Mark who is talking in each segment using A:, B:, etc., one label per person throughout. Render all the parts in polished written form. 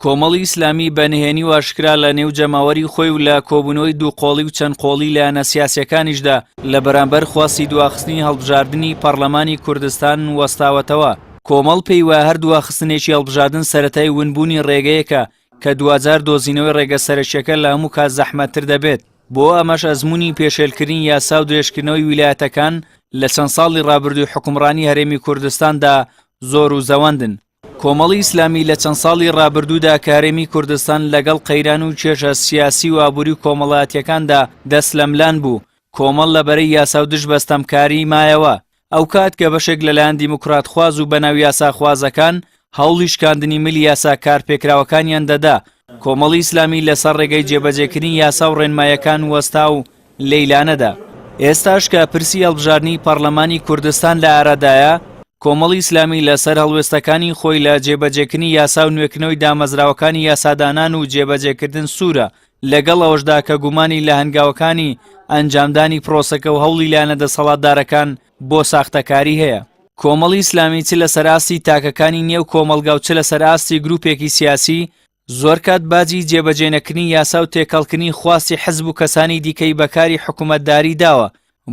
A: کۆمەڵی ئیسلامی بە نهێنی و ئاشکرا لە نێو جەماوەری خۆی و لە کۆبوونەوەی دووقۆڵی و چەند قۆڵی لایەنە سیاسیەکانیشدا لە بەرامبەر خواستی دواخستنی هەڵبژاردنی پەڕلەمانی کوردستان وەستاوەتەوە. کۆمەڵ پێی وایە هەر دواخستنێکی هەڵبژاردن سەرەتای ونبوونی ڕێگەیەکە کە دواجار دۆزینەوەی ڕێگە سەرەکیەکە لە هەموو کات زەحمەتتر دەبێت. بۆ ئەمەش ئەزموونی پێشێلکردنی یاسا و درێژکردنەوەی ویلایەتەکان لە چەند ساڵی ڕابردووی حوکمڕانی هەرێمی کوردستاندا زۆر و زەوەندن. کۆمەڵی ئیسلامی لە چەند ساڵی ڕابردوودا کە هەرێمی کوردستان لەگەڵ قەیران و کێشە سیاسی و ئابووری و کۆمەڵایەتییەکاندا دەستلەملان بوو، کۆمەڵ لە بەرەی یاسا و دژ بە ستەمکاری مایەوە. ئەوکات کە بەشێک لە لایەن دیموکراتخواز و بەناو یاساخوازەکان هەوڵی شکاندنی ملی یاسا کارپێکراوەکانیان دەدا، کۆمەڵی ئیسلامی لەسەر ڕێگەی جێبەجێکردنی یاسا و ڕێنمایەکان وەستا و لێی لانەدا. ئێستاش کە پرسی هەڵبژاردنی پەڕلەمانی کوردستان لە ئارادایە، کۆمەڵی ئیسلامی لەسەر هەڵوێستەکانی خۆی لە جێبەجێکردنی یاسا و نوێکردنەوەی دامەزراوەکانی یاسادانان و جێبەجێکردن سوورە، لەگەڵ ئەوەشدا کە گومانی لە هەنگاوەکانی ئەنجامدانی پرۆسەکە و هەوڵی لایەنە دەسەڵاتدارەکان بۆ ساختەکاری هەیە. کۆمەڵی ئیسلامی چ لەسەر ئاستی تاکەکانی نێو کۆمەڵگا و چ لەسەر ئاستی گروپێکی سیاسی، زۆرکات باجی جێبەجێنەکردنی یاسا و تێکەڵکردنی خواستی حزب و کەسانی دیکەی بە کاری حکومەتداری داوە،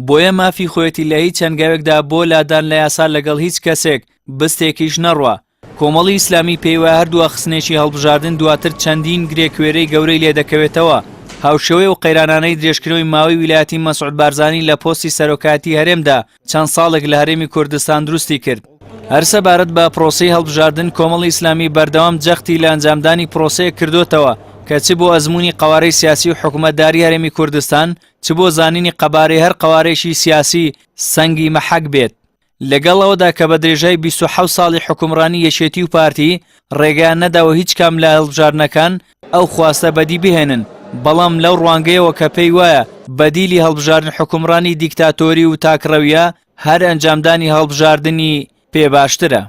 A: بۆیە مافی خۆیەتی لە هیچ هەنگاوێکدا بۆ لادان لە یاسا لەگەڵ هیچ کەسێک بستێکیش نەڕوا. کۆمەڵی ئیسلامی پێیوایە هەر دواخستنێکی هەڵبژاردن دواتر چەندین گرێ کوێرەی گەورەی لێدەکەوێتەوە، هاوشێوەی ئەو قەیرانانەی درێژکردنەوەی ماوەی ویلایەتی مەسعود بارزانی لە پۆستی سەرۆکایەتی هەرێمدا چەند ساڵێک لە هەرێمی کوردستان دروستی کرد. هەر سەبارەت بە پرۆسەی هەڵبژاردن کۆمەڵی ئیسلامی بەردەوام جەختی لە ئەنجامدانی پرۆسەیەک کردۆتەوە کە چ بۆ ئەزموونی قەوارەی سیاسی و حکومەتداری هەرێمی کوردستان چ بۆ زانینی قەبارەی هەر قەوارەیەکی سیاسی سەنگی مەحەک بێت. لەگەڵ ئەوەدا کە بە درێژای 27 ساڵی حوکمڕانی یەکێتی و پارتی ڕێگەیان نەداوە هیچ کام لە هەڵبژاردنەکان ئەو خواستە بەدی بهێنن، بەڵام لەو ڕوانگەیەوە کە پێی وایە بەدیلی هەڵبژاردن حوکمڕانی دیکتاتۆری و تاکڕەویە، هەر ئەنجامدانی هەڵبژاردنی پێ باشترە.